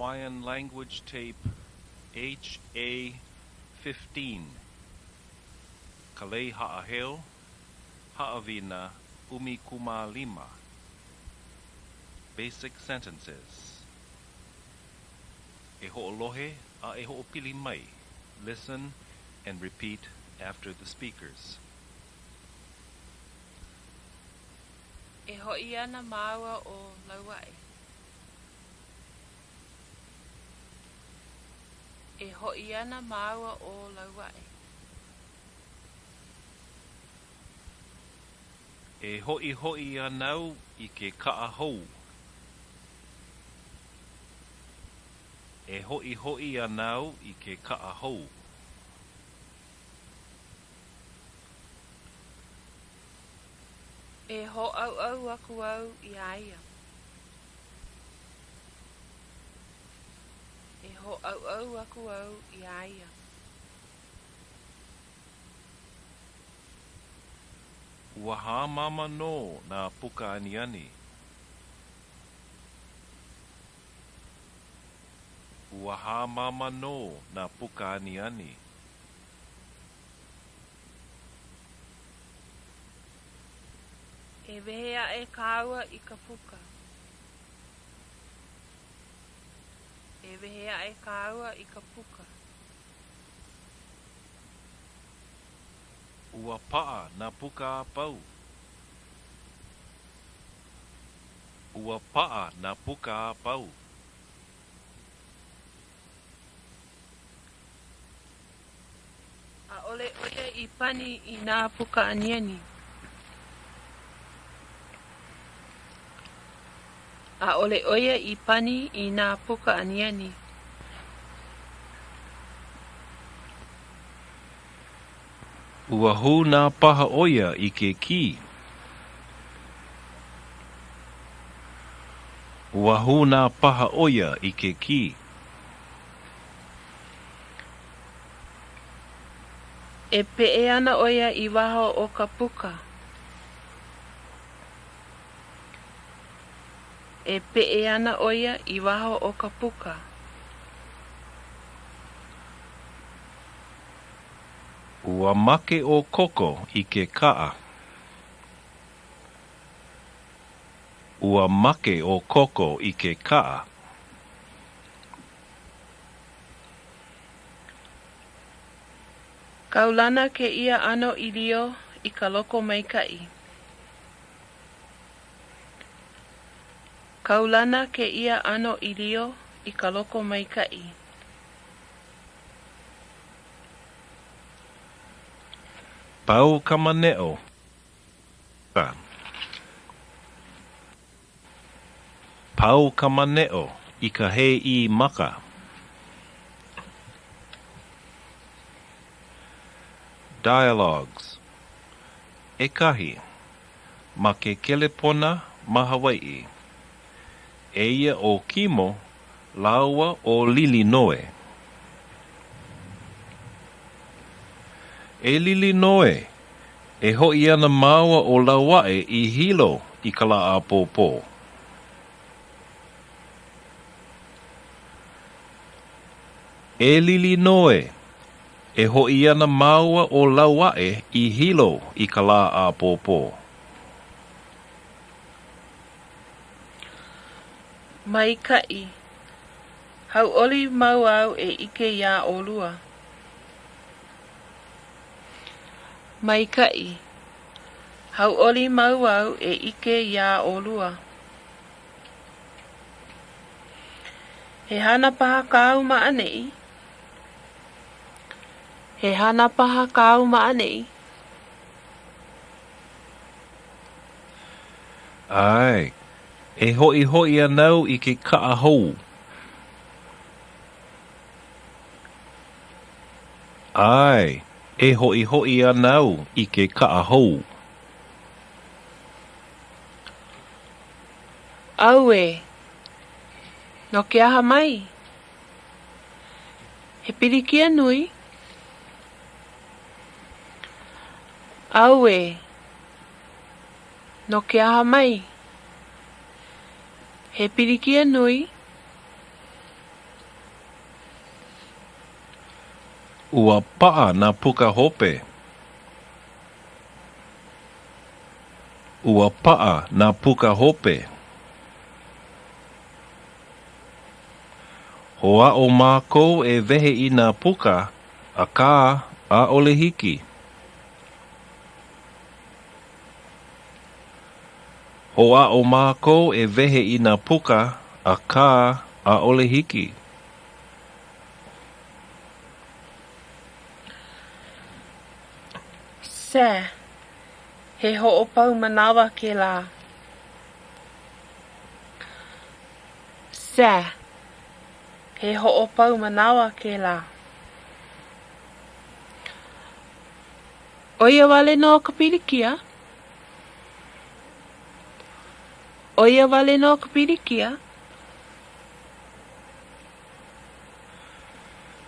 Hawaiian Language Tape HA-15, Ka Lei Haʻaheo, Haʻawina 15, Basic Sentences E hoʻolohe a e hoʻopili mai, Listen and repeat after the speakers. E hoʻi ana māua ʻo Lauaʻe. E hoʻi ana māua ʻo Lauaʻe. E hoʻihoʻi ana au i ke kaʻa hou. E hoʻihoʻi ana au i ke kaʻa hou. E hōʻauʻau aku au iā ia. E hōʻauʻau aku au iā ia. Ua hāmama nō nā puka aniani. Ua hāmama nō nā puka aniani. E wehe aʻe kāua i ka puka. E wehe aʻe kāua i ka puka. Ua paʻa nā puka a pau. Ua paʻa nā puka a pau. ʻAʻole ʻo ia i pani i nā puka aniani. ʻAʻole ʻo ia i pani i nā puka aniani. Ua hūnā paha ʻo ia i ke kī. Ua hūnā paha ʻo ia i ke kī. E peʻe ana ʻo ia i waho o ka puka. E peʻe ana ʻo ia i waho o ka puka. Ua make ʻo Koko i ke kaʻa. Ua make ʻo Koko i ke kaʻa. Kaulana kēia ʻano ʻīlio i ka lokomaikaʻi. Kaulana kēia ʻano ʻīlio i ka lokomaikaʻi. Pau ka maneʻo. Pau ka maneʻo i ka hēʻī maka. Dialogues ʻEkahi, Ma ke kelepona ma Hawaiʻi. Eia ʻo Kimo lāua ʻo Lilinoe. E Lilinoe, e hoʻi ana māua ʻo Lauaʻe i Hilo i ka lā ʻapōpō. E Lilinoe, e hoʻi ana māua ʻo Lauaʻe i Hilo i ka lā ʻapōpō. Maikaʻi. Hauʻoli mau au e ʻike iā ʻolua. Maikaʻi. Hauʻoli mau au e ʻike iā ʻolua. He hana paha kāu ma ʻaneʻi? He hana paha kāu ma ʻaneʻi? ʻAe, e hoʻihoʻi ana au i ke kaʻa hou. ʻAe, e hoʻihoʻi ana au i ke kaʻa hou. Auē! No ke aha mai? He pilikia nui? Auē! No ke aha mai? He pilikia nui? Ua paʻa nā puka hope. Ua paʻa nā puka hope. Hoʻāʻo mākou e wehe i nā puka, akā ʻaʻole hiki. Hoʻāʻo mākou e wehe i nā puka, akā ʻaʻole hiki. Seh, he hoʻopau manawa kēlā. Seh, he hoʻopau manawa kēlā. ʻO ia wale nō ka pilikia? ʻO ia wale nō ka pilikia?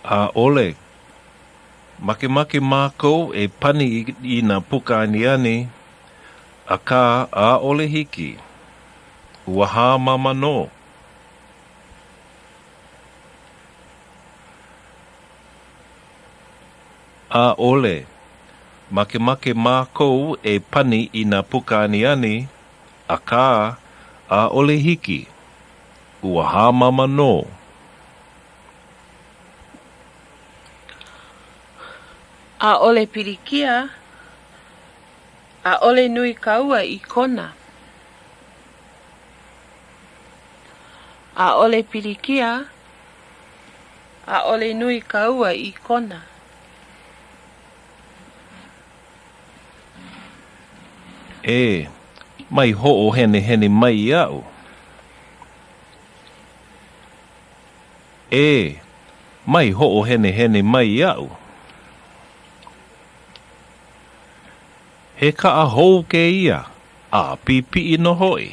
ʻAʻole. Makemake mākou e pani i nā puka aniani, akā ʻaʻole hiki. Ua hāmama nō. ʻAʻole. Makemake mākou e pani i nā puka aniani, akā ʻaʻole hiki. Ua hāmama nō. ʻAʻole pilikia, ʻaʻole nui ka ua i Kona. ʻAʻole pilikia, ʻaʻole nui ka ua i Kona. E, mai hoʻohenehene mai iaʻu. E, mai hoʻohenehene mai iaʻu. He kaʻa hou kēia, a pipiʻi nō hoʻi.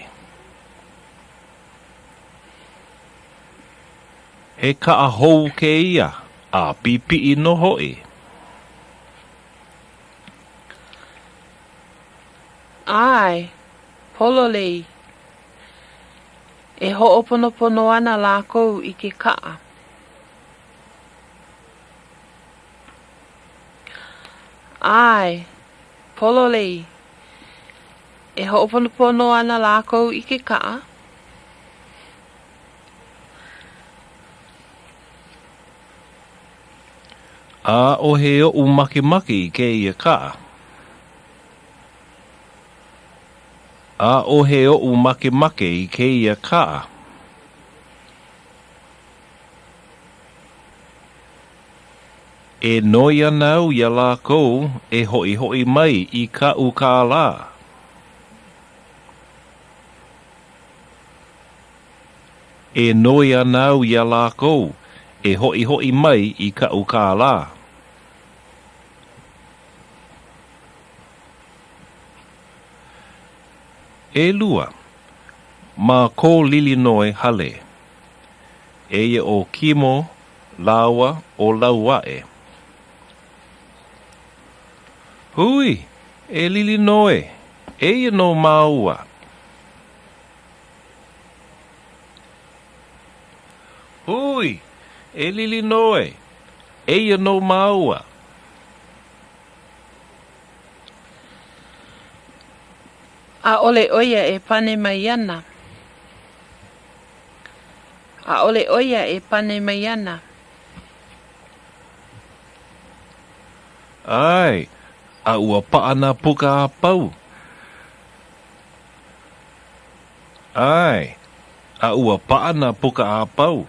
He kaʻa hou kēia, a pipiʻi nō hoʻi. ʻAe, pololei. E hoʻoponopono ana lākou i ke kaʻa. ʻAe, pololei. E hoʻoponopono ana lākou i ke kaʻa. ʻAʻohe oʻu makemake i kēia kaʻa. ʻAʻohe oʻu makemake i kēia kaʻa. E noi ana au iā lākou e hoʻihoʻi mai i kaʻu kālā. E noi ana au iā lākou e hoʻihoʻi mai i kaʻu kālā. ʻElua, ma ko Lilinoe hale. Eia ʻo Kimo lāua ʻo Lauaʻe. Hui, e Lilinoe, eia nō māua. Hui, e Lilinoe, eia nō māua. ʻAʻole ʻo ia e pane mai ana. ʻAʻole ʻo ia e pane mai ana. ʻAe, a ua paʻa nā puka a pau. ʻAe, a ua paʻa nā puka a pau.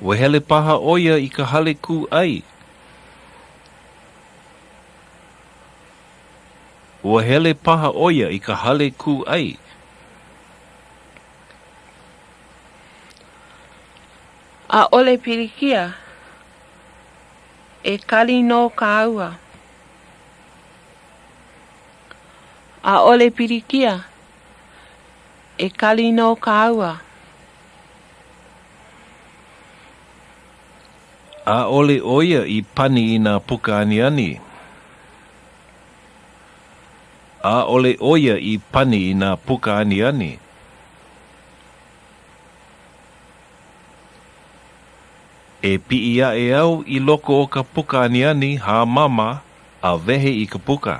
Ua hele paha ʻo ia i ka hale kūʻai. Ua hele paha ʻo ia i ka hale kūʻai. ʻAʻole pilikia. E kali nō kāua. ʻAʻole pilikia. E kali nō kāua. ʻAʻole ʻo ia i pani i nā puka aniani. ʻAʻole ʻo ia i pani i nā puka aniani. E piʻi aʻe au i loko o ka puka aniani hāmama a wehe i ka puka.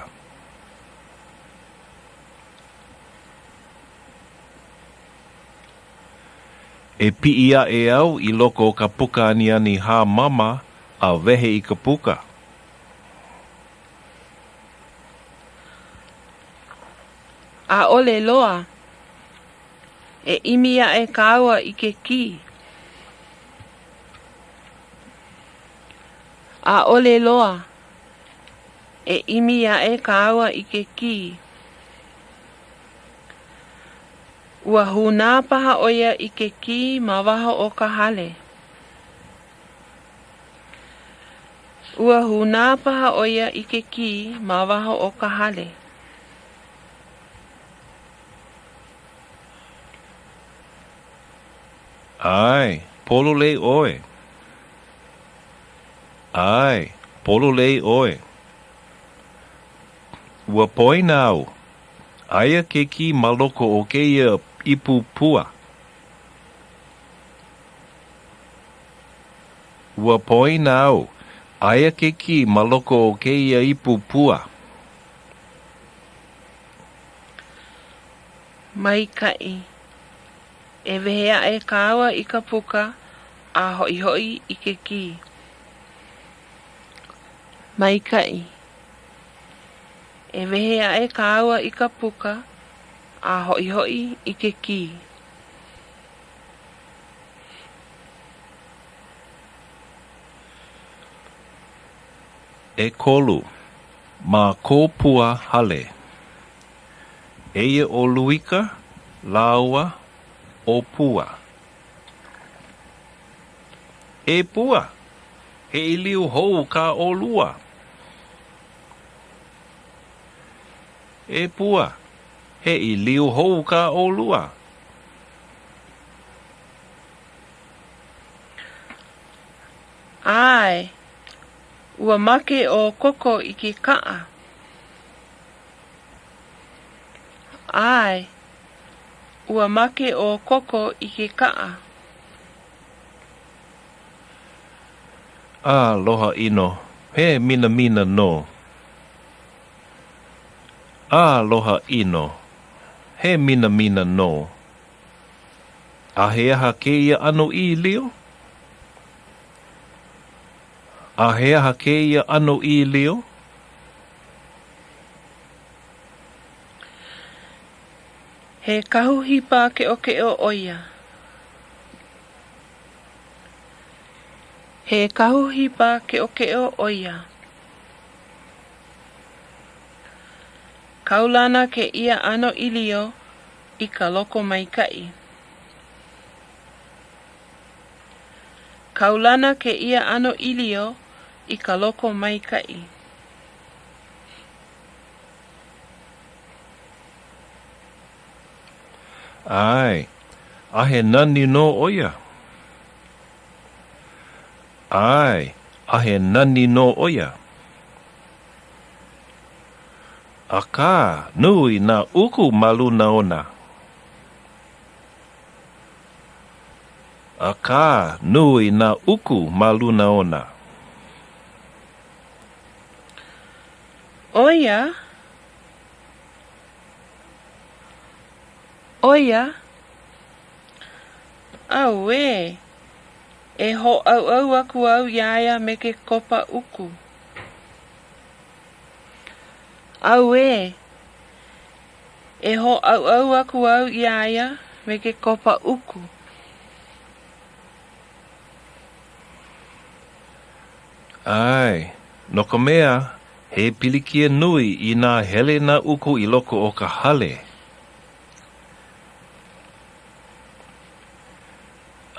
E piʻi aʻe au i loko o ka puka aniani hāmama a wehe i ka puka. ʻAʻole loa. E ʻimi aʻe kāua i ke kī. ʻAʻole loa. E ʻimi aʻe kāua i ke kī. Ua hūnā paha ʻo ia i ke kī ma waho o ka hale. Ua hūnā paha ʻo ia i ke kī ma waho o ka hale. ʻAe, pololei ʻoe. ʻAe, pololei ʻoe. Ua poina au. Aia ke kī ma loko o kēia ipu pua. Ua poina au. Aia ke kī ma loko o kēia ipu pua. Maikaʻi. E wehe aʻe kāua i ka puka a hoʻihoʻi i ke kī. Maikaʻi. E wehe aʻe kāua i ka puka a hoʻihoʻi i ke kī. ʻEkolu, ma ko Pua hale. Eia ʻo Luika lāua ʻo Pua. E Pua, he ʻīlio hou kā ʻolua. E Pua, he ʻīlio hou kā ʻolua. ʻAe, ua make ʻo Koko i ke kaʻa. ʻAe, ua make ʻo Koko i ke kaʻa. Aloha ʻino, he minamina nō. Aloha ʻino, he minamina nō. A he aha kēia ʻano ʻīlio? A he aha kēia ʻano ʻīlio? He kahu hipa keʻokeʻo ʻo ia. He kahu hipa keʻokeʻo ʻo ia. Kaulana kēia ʻano ʻīlio i ka lokomaikaʻi. Kaulana kēia ʻano ʻīlio i ka lokomaikaʻi. ʻAe, a he nani nō ʻo ia. ʻAe, a he nani nō ʻo ia. Akā, nui nā uku ma luna ona. Akā, nui nā uku ma luna ona. ʻO ia? ʻO ia? Auē! E hōʻauʻau aku au iā ia me ke kopa uku. Auē! E hōʻauʻau aku au iā ia me ke kopa uku. ʻAe, no ka mea, he pilikia nui inā hele nā uku i loko o ka hale.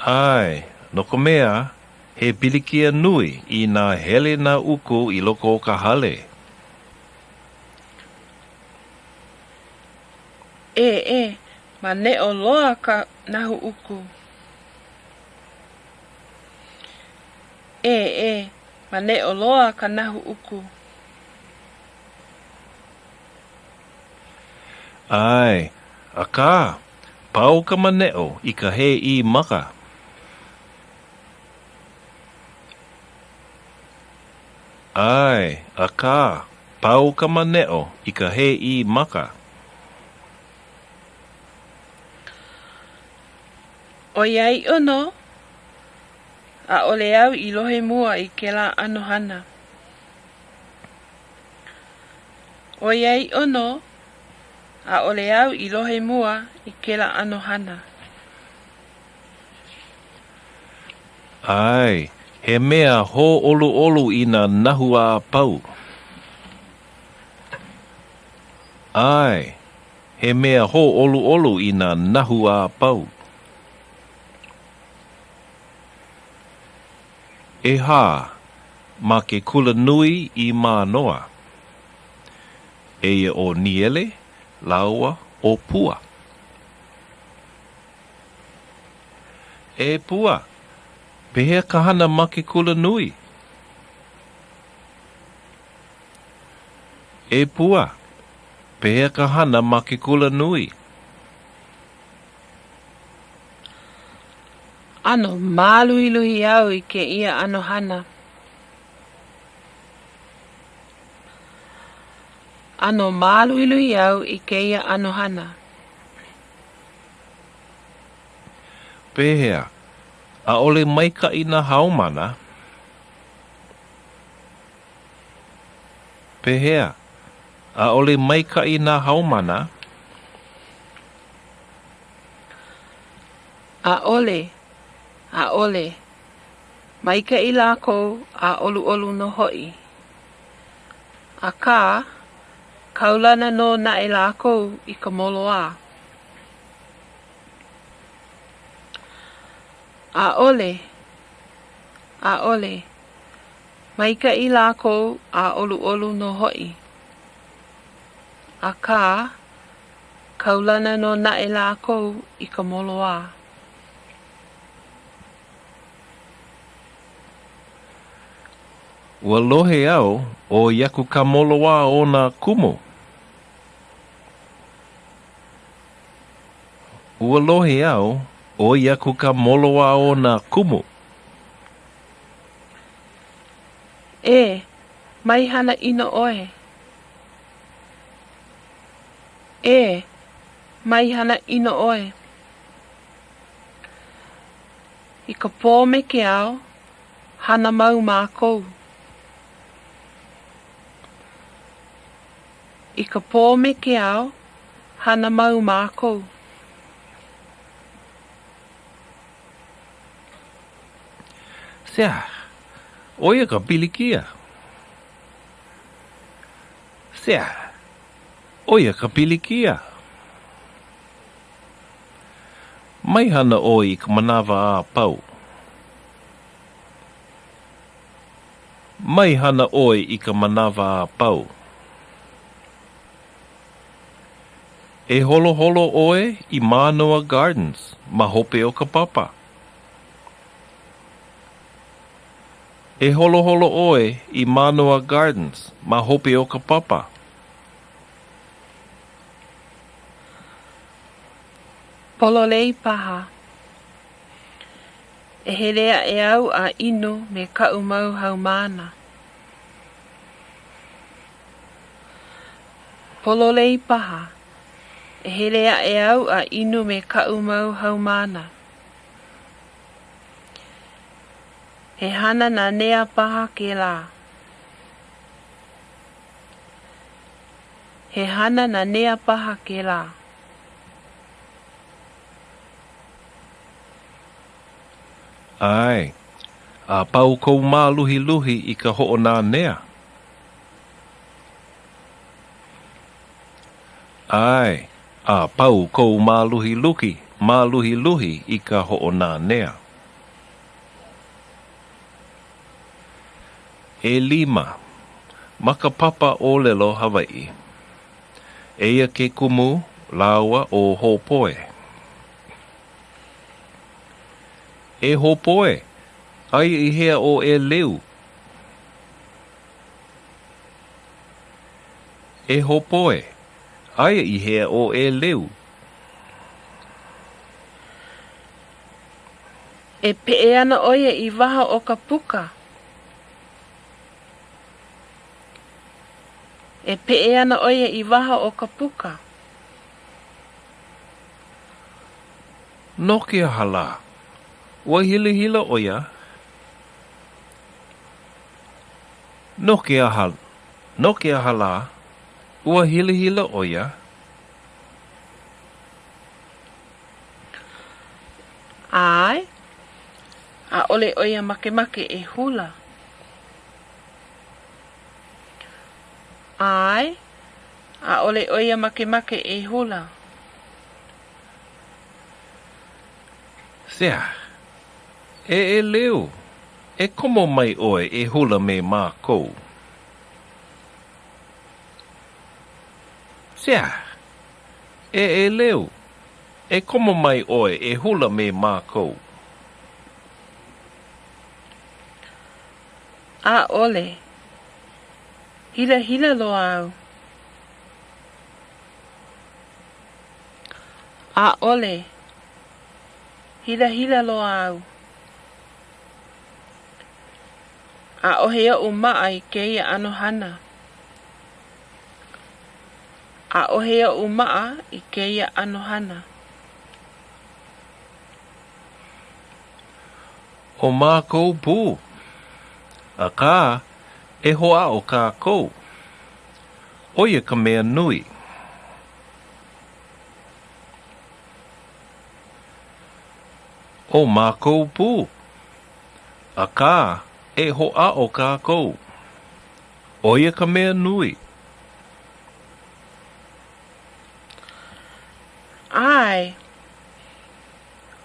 ʻAe, no ka mea, he pilikia nui inā hele nā uku i loko o ka hale. ʻĒ, maneʻo loa ka nahu uku. ʻĒ, maneʻo loa ka nahu uku. ʻAe, akā, pau ka maneʻo i ka hēʻī maka. ʻAe, akā, pau ka maneʻo i ka hēʻī maka. ʻOiaʻiʻo nō, ʻaʻole au i lohe mua i kēlā ʻano hana. ʻOiaʻiʻo nō, ʻaʻole au i lohe mua i kēlā ʻano hana. ʻAe, he mea hōʻoluʻolu i nā nahu a pau. ʻAe, he mea hōʻoluʻolu i nā nahu a pau. ʻEhā, ma ke kulanui i Mānoa. Eia ʻo Niele lāua ʻo Pua. E Pua, pehea ka hana ma ke kulanui? E Pua, pehea ka hana ma ke kulanui? ʻAno māluhiluhi au i kēia ʻano hana. ʻAno māluhiluhi au i kēia ʻano hana. Pehea, ʻaʻole maikaʻi nā haumāna? Pehea, ʻaʻole maikaʻi nā haumāna? ʻAʻole, ʻaʻole. Maikaʻi lākou a ʻoluʻolu nō hoʻi. Akā, kaulana nō naʻe lākou i ka moloā. ʻAʻole, ʻaʻole. Maikaʻi lākou a ʻoluʻolu nō hoʻi. Akā, kaulana nō naʻe lākou i ka moloā. Ua lohe au, ʻoi aku ka moloā o nā kumu. Ua lohe au, ʻoi aku ka moloā o nā kumu. E, mai hana ʻino ʻoe. E, mai hana ʻino ʻoe. I ka pō me ke ao, hana mau mākou. I ka pō me ke ao, hana mau mākou. Sea, ʻo ia ka pilikia. Sea, ʻo ia ka pilikia. Mai hana ʻoe i ka manawa a pau. Mai hana ʻoe i ka manawa a pau. E holoholo ʻoe i Mānoa Gardens ma hope o ka papa. E holoholo ʻoe i Mānoa Gardens ma hope o ka papa. Pololei paha. E hele aʻe au a inu me kaʻu mau haumāna. Pololei paha. E hele aʻe au a inu me kaʻu mau haumāna. He hana nanea paha kēlā. He hana nanea paha kēlā. ʻAe, a pau kou māluhiluhi i ka hoʻonanea. ʻAe, a pau kou māluhiluhi, māluhiluhi i ka hoʻonanea. ʻElima, ma ka papa ʻōlelo Hawaiʻi. Eia ke kumu lāua ʻo Hōpoe. E Hōpoe, aia i hea ʻo ʻEleu? E Hōpoe, aia i hea ʻo ʻEleu? E peʻe ana ʻo ia i waho o ka puka. E peʻe ana ʻo ia i waho o ka puka. No ke aha lā? Ua hilahila ʻo ia. No ke aha, no ke aha lā? Ua hilahila ʻo ia. ʻAe. ʻAʻole ʻo ia makemake e hula. ʻAe. ʻAʻole ʻo ia makemake e hula. Sea. E ʻEleu, e komo mai ʻoe e hula me mākou. Sea. E ʻEleu, e komo mai ʻoe e hula me mākou. ʻAʻole. Hilahila loa au. ʻAʻole. Hilahila loa au. ʻAʻohe oʻu maʻa i kēia ʻano hana. ʻAʻohe oʻu maʻa i kēia ʻano hana. ʻO mākou pū. Akā, e hoʻāʻo kākou. ʻO ia ka mea nui. ʻO mākou pū. Akā, e hoʻāʻo kākou. ʻO ia ka mea nui. ʻAe.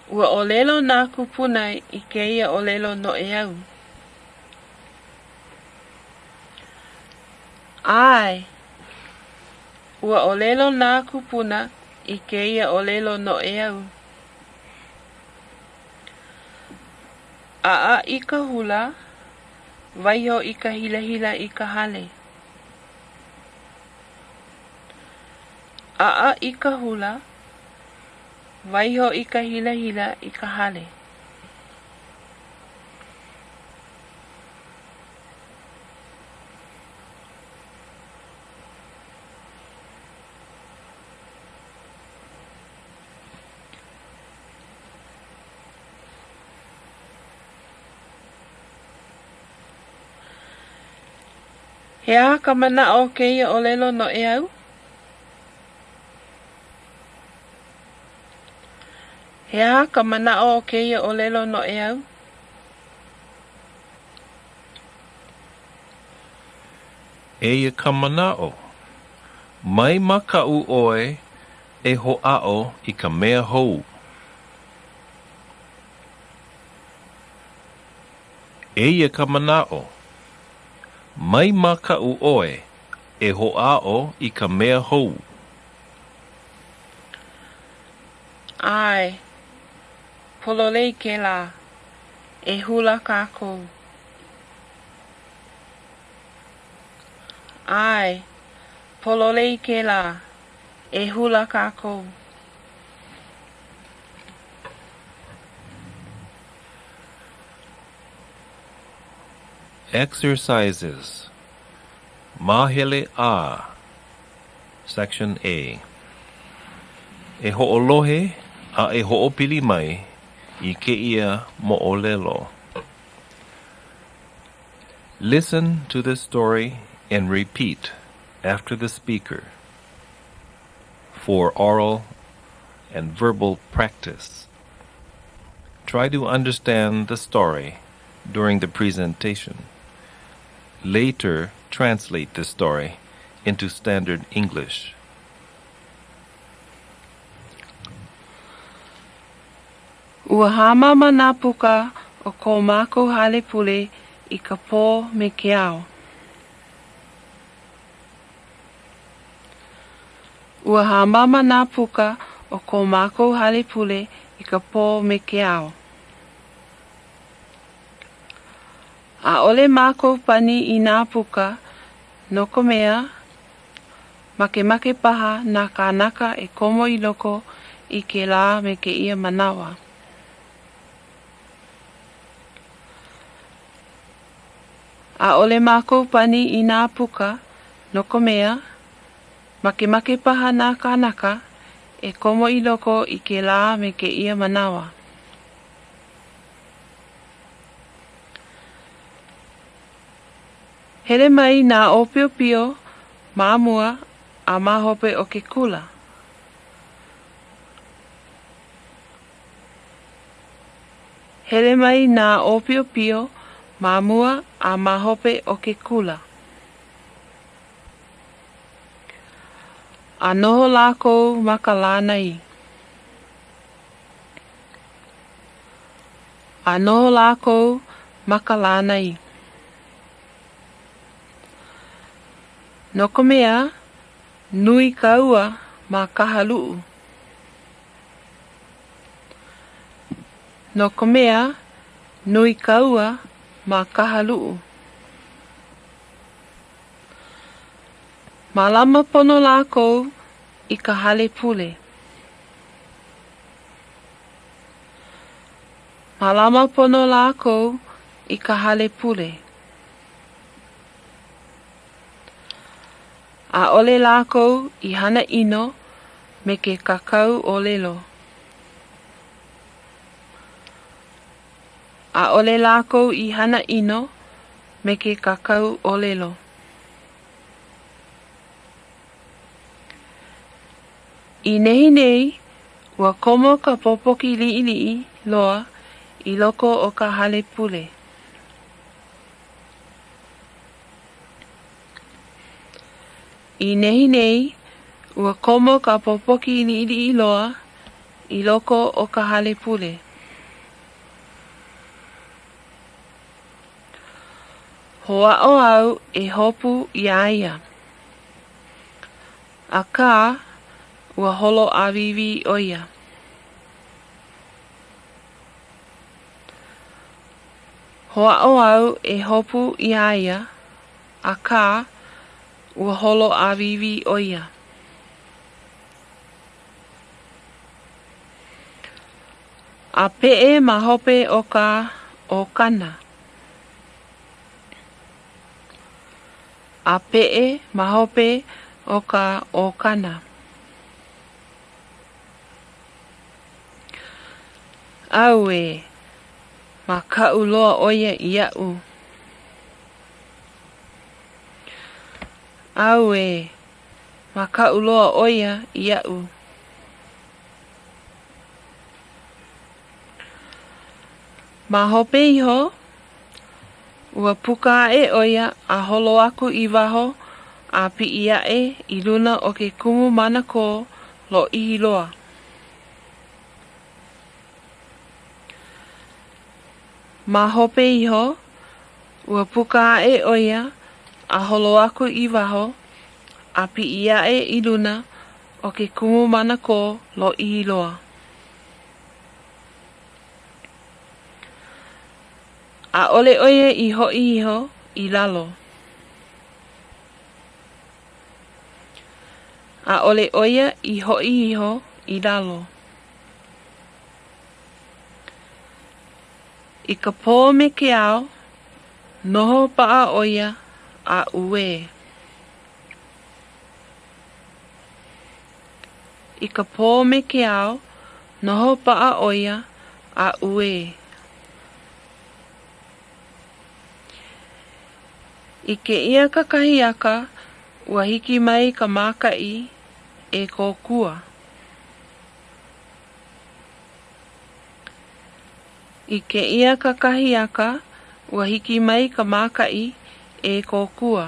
Ua ʻōlelo nā kūpuna i kēia ʻōlelo noʻeau. ʻAe. Ua ʻōlelo nā kūpuna i kēia ʻōlelo noʻeau. ʻAʻa i ka hula, waiho i ka hilahila i ka hale. ʻAʻa i ka hula, Waiho i ka hilahila i ka hale. He aha ka manaʻo o kēia ʻōlelo noʻeau? He aha ka manaʻo o kēia ʻōlelo noʻeau? Eia ka manaʻo, Mai makaʻu ʻoe e hoʻāʻo i ka mea hou. Eia ka manaʻo, Mai makaʻu ʻoe e hoʻāʻo i ka mea hou. ʻAe, pololei kēlā. E hula kākou. ʻAe, pololei kēlā. E hula kākou. Exercises Māhele A, Section A. E hoʻolohe a e hoʻopili mai i kēia moʻolelo. Listen to the story and repeat after the speaker for oral and verbal practice. Try to understand the story during the presentation. Later, translate the story into standard English. Ua hāmama nā puka o ko mākou hale pule i ka pō me ke ao. Ua hāmama nā puka o ko mākou hale pule i ka pō me ke ao. ʻAʻole mākou pani i nā puka, no ka mea, makemake paha nā kānaka e komo i loko i kēlā me kēia manawa. ʻAʻole mākou pani i nā puka, No ka mea, makemake paha nā kānaka e komo i loko i kēlā me kēia manawa. Hele mai nā ʻōpiopio ma mua a ma hope o ke kula. Hele mai nā ʻōpiopio ma mua a ma hope o ke kula. A noho lākou ma ka lānai. A noho lākou ma ka lānai. No ka mea, nui ka ua ma Kahaluʻu. No ka mea, nui ka ua ma Kahaluʻu. Mālama pono lākou i ka hale pule. Mālama pono lākou i ka hale pule. ʻAʻole lākou i hana ʻino me ke kākau ʻōlelo. ʻAʻole lākou i hana ʻino me ke kākau ʻōlelo. I nehinei, ua komo ka pōpoki liʻiliʻi loa i loko o ka hale pule. I nehinei, ua komo ka pōpoki liʻiliʻi loa i loko o ka hale pule. Hoʻāʻo au e hopu iā ia. Akā, ua holo ʻāwīwī ʻo ia. Hoʻāʻo au e hopu iā ia, akā, ua holo ʻāwīwī ʻo ia. A peʻe ma hope o ka ʻokana. A peʻe ma hope o ka ʻokana. Auē! Makaʻu loa ʻo ia iaʻu. Auē! Makaʻu loa ʻo ia iaʻu. Ma hope iho, ua puka aʻe ʻo ia a holo aku i waho a piʻi aʻe i luna o ke kumu manakō lōʻihi loa. Ma hope iho, ua puka aʻe ʻo ia a holo aku i waho a piʻi aʻe i luna o ke kumu manakō lōʻihi loa. ʻAʻole ʻo ia i hoʻi iho i lalo. ʻAʻole ʻo ia i hoʻi iho i lalo. I ka pō me ke ao, noho paʻa ʻo ia a uē. I ka pō me ke ao, noho paʻa ʻo ia a uē. I kēia kakahiaka, ua hiki mai ka mākaʻi e kōkua. I kēia kakahiaka, ua hiki mai ka mākaʻi e kōkua.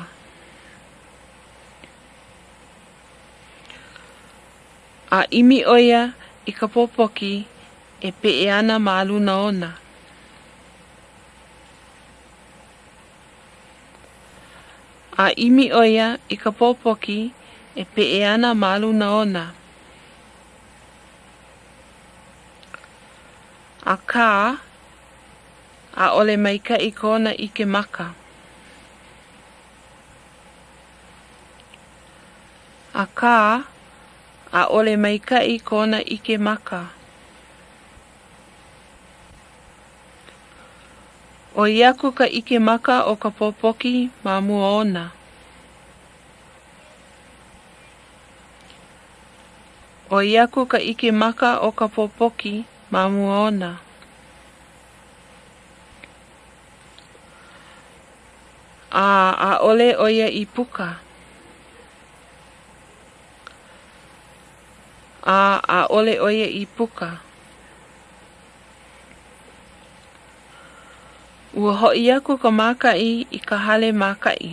A ʻimi ʻo ia i ka pōpoki e peʻe ana ma luna ona. A ʻimi ʻo ia i ka pōpoki e peʻe ana ma luna ona. Akā, ʻaʻole maikaʻi kona ʻike maka. Akā, ʻaʻole maikaʻi kona ʻike maka. ʻOi aku ka ʻike maka o ka pōpoki ma mua ona. ʻOi aku ka ʻike maka o ka pōpoki ma mua ona. A ʻaʻole ʻo ia i puka. A ʻaʻole ʻo ia i puka. Ua hoʻi aku ka mākaʻi i ka hale mākaʻi.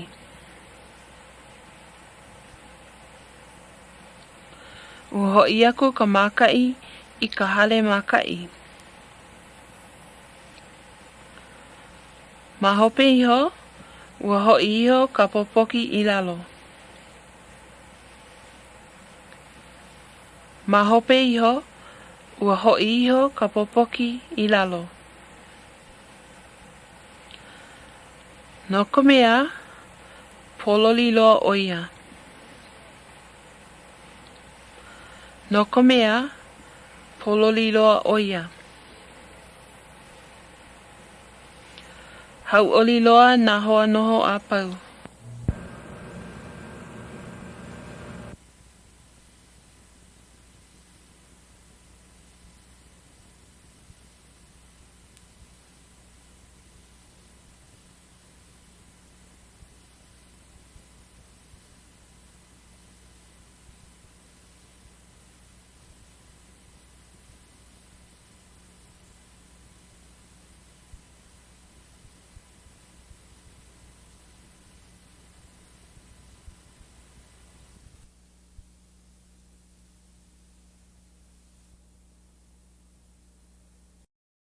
Ua hoʻi aku ka mākaʻi i ka hale mākaʻi. Ma hope iho, ua hoʻi iho ka pōpoki i lalo. Ma hope iho, ua hoʻi iho ka pōpoki i lalo. No ka mea, pōloli loa ʻo ia. No ka mea, pōloli loa ʻo ia. Hauʻoli loa nā hoa noho a pau.